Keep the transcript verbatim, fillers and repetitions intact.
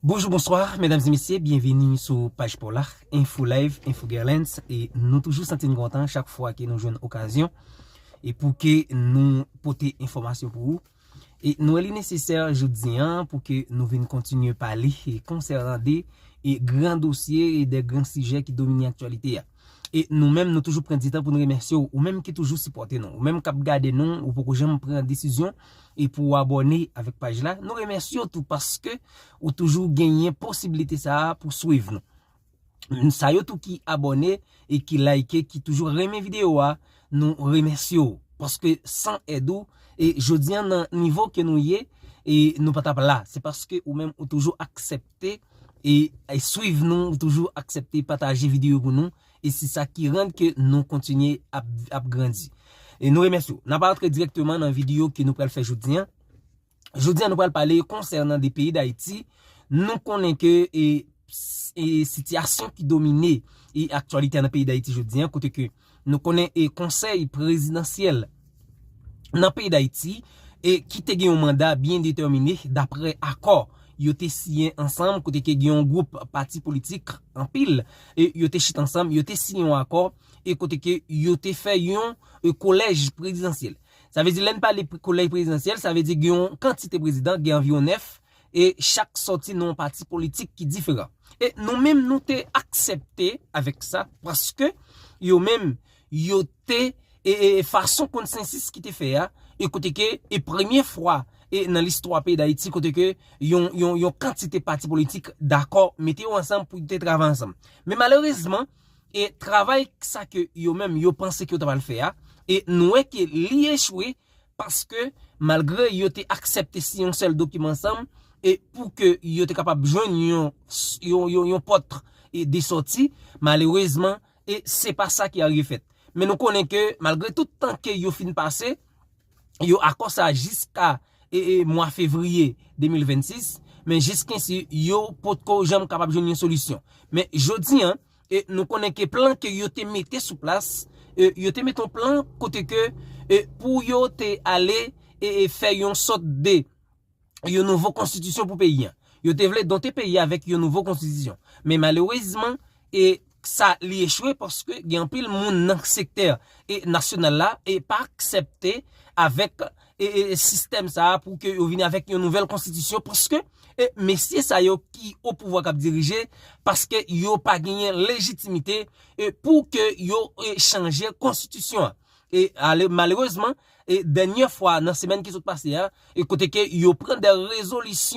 Bonjou, bonswa, medam e mesye, byenvini sou paj pa w la, Info Live, Info Gerlens, e nou toujou santi n kontan chak fwa ke nou jwenn okazyon e pou ke nou pote enfòmasyon pou ou. E nou wè li nesesè jodi an pou ke nou vin kontinye pale e konsènan de e gran dosye e de gran sijè ki domine aktyalite a. E nou menm, nou toujou pran di tan pou nou remèsye w, ou menm ki toujou sipòte nou, ou menm k ap gade nou, ou poko janm pran desizyon e pou w abòne avèk paj la. Nou remèsye w tou paske ou toujou genyen posiblite sa a pou swiv nou. Sa yo tou ki abòne e ki like, ki toujou renmen videyo a, nou remèsye w. Paske san èd ou, e jodi an nan nivo ke nou ye, e nou pa t ap la. Se paske ou menm ou toujou aksepte e, e swiv nou, ou toujou aksepte pataje videyo pou nou. E se sa ki rann ke nou kontinye ap, ap grandi. E nou remèsye w. N ap rantre dirèkteman nan videyo ke nou pral fè jodi an. Jodi an, nou pral pale konsènan de peyi Dayiti. Nou konnen ke e, s- e sitiyasyon ki domine e aktyalite a nan peyi Dayiti jodi an, kote ke nou konnen e konsèy prezidansyèl nan peyi Dayiti e ki te gen yon manda byen detèmine dapre akò yo te siyen ansanm, kote ke gen yon gwoup pati politik anpil e yo te chita ansanm, yo te siyen yon akò e kote ke yo te fè yon e kolèj prezidansyèl. Sa vle di, lè n pale pre- kolèj prezidansyèl, sa vle di gen yon kantite prezidan, gen anviwon nèf, e chak sòti nan yon pati politik ki diferan. E nou menm, nou te aksepte avèk sa, paske yo menm, yo te, e, e fason konsansis ki te fè a, e kote ke, e premye fwa, e nan listwa peyi Dayiti, kote ke yon, yon, yon kantite pati politik dakò, mete yo ansanm pou yo te travay ansanm. Men malerezman, e travay sa ke yo menm, yo panse ke yo ta pral fè a, e nou wè ke li echwe, paske malgre yo te aksepte siyen yon sèl dokiman ansanm, e pou ke yo te kapab jwenn yon, yon, yon, yon pòt e de sòti, malerezman, e se pa sa ki arive fèt. Men nou konnen ke malgre tout tan ke yo fin pase, yo akò sa jiska e, e mwa fevriye de mil vennsis, men jiskensi yo potko janm kapab jwenn yon solisyon. Men jodi an, e nou konnen ke plan ke yo te mete sou plas, e yo te mete yon plan kote ke e pou yo te ale e, e fè yon sòt de yon nouvo konstitisyon pou peyi an. Yo te vle donte peyi a avèk yon nouvo konstitisyon. Men malerezman, e sa li echwe paske gen anpil moun nan sektè e nasyonal la e pa aksepte avèk e, e sistèm sa a pou ke yo vini avèk yon nouvèl konstitisyon paske e mesye sa yo ki o pouvwa k ap dirije, paske yo pa genyen lejitimite e pou ke yo e chanje konstitisyon an. E ale- malerezman, e dènye fwa nan semèn ki sot pase a, e kote ke yo pran de rezolisyon